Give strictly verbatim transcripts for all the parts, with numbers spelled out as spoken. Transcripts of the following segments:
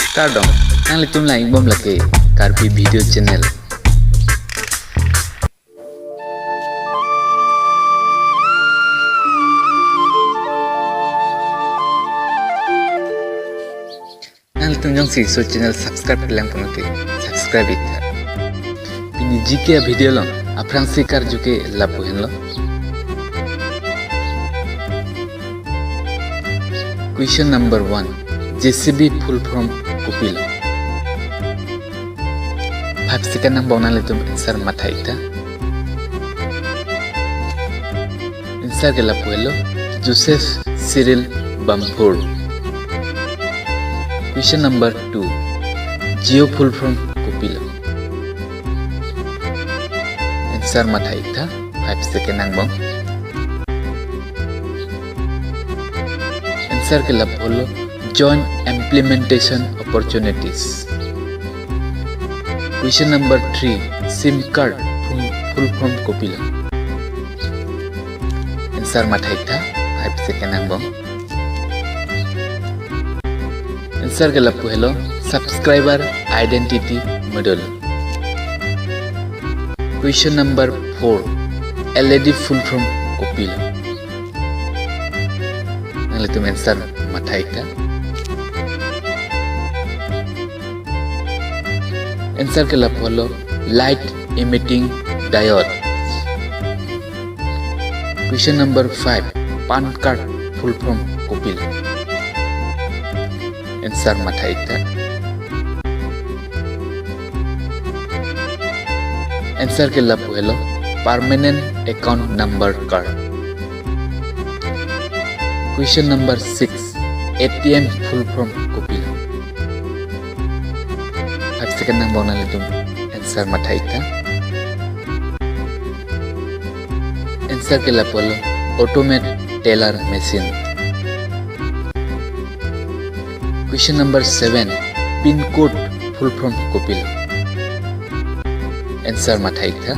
Kardom, nanglitum lang-ik bom lake Karbi Video Channel. Nanglitum jongsi laso channel subscribe kelang pulote subscribe-ik tha. Pini G K a video along aphrangsi karju ke lapu henlo. Question number one, J C B full form kopilo? Five second angbong nanglitum answer matha-ik tha. Answer ke lapu helo, Joseph Cyril Bamford. Question number two, Jio full form kopilo? Answer matha-ik tha, five second angbong. Answer ke lapu helo, Joint Implementation Opportunities. Question number three, SIM card full, full form kopilo? Answer matha-ik tha, five second angbong. Answer ke lapu helo, Subscriber Identity Model. Question number four, L E D full form kopilo? Nanglitum answer matha-ik tha. Answer ke lapu helo, Light Emitting Diode. Question number five, PAN card full form kopilo? Answer matha-ik tha. Answer ke lapu helo, Permanent Account Number Card. Question number six, A T M full form kopilo? Five second angbong nanglitum answer matha-ik tha. Answer ke lapu helo, Automated Teller Machine. Question number seven, PIN code full form kopilo? Answer matha-ik tha.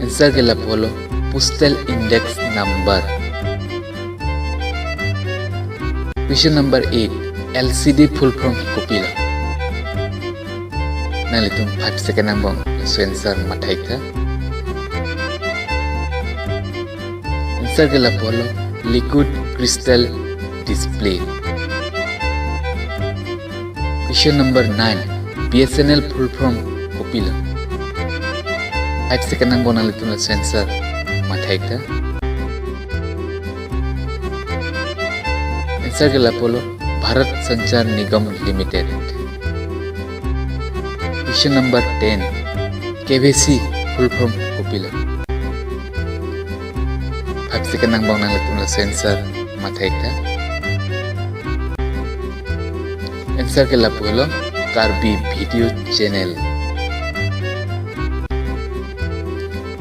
Answer ke lapu helo, Postal Index Number. Question number eight, L C D full form kopilo? Nanglitum five second angbong laso answer matha-ik tha. Answer ke lapu helo, Liquid Crystal Display. Question number nine, B S N L full form kopilo? Five second angbong nanglitum laso answer matha-ik tha. Answer ke lapu helo, Bharat Sanchar Nigam Limited. Question number ten, K Y C full form kopilo? Five second angbong nanglitum laso answer matha-ik tha. Answer ke lapu helo, Karbi Video Channel.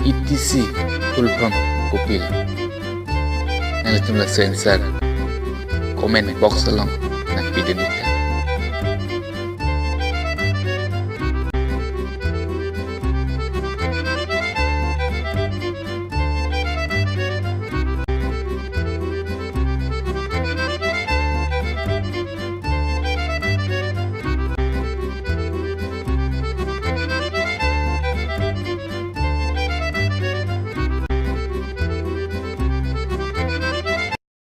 E T C full form kopilo? Nanglitum laso answer comment box along nangpidun-ik tha.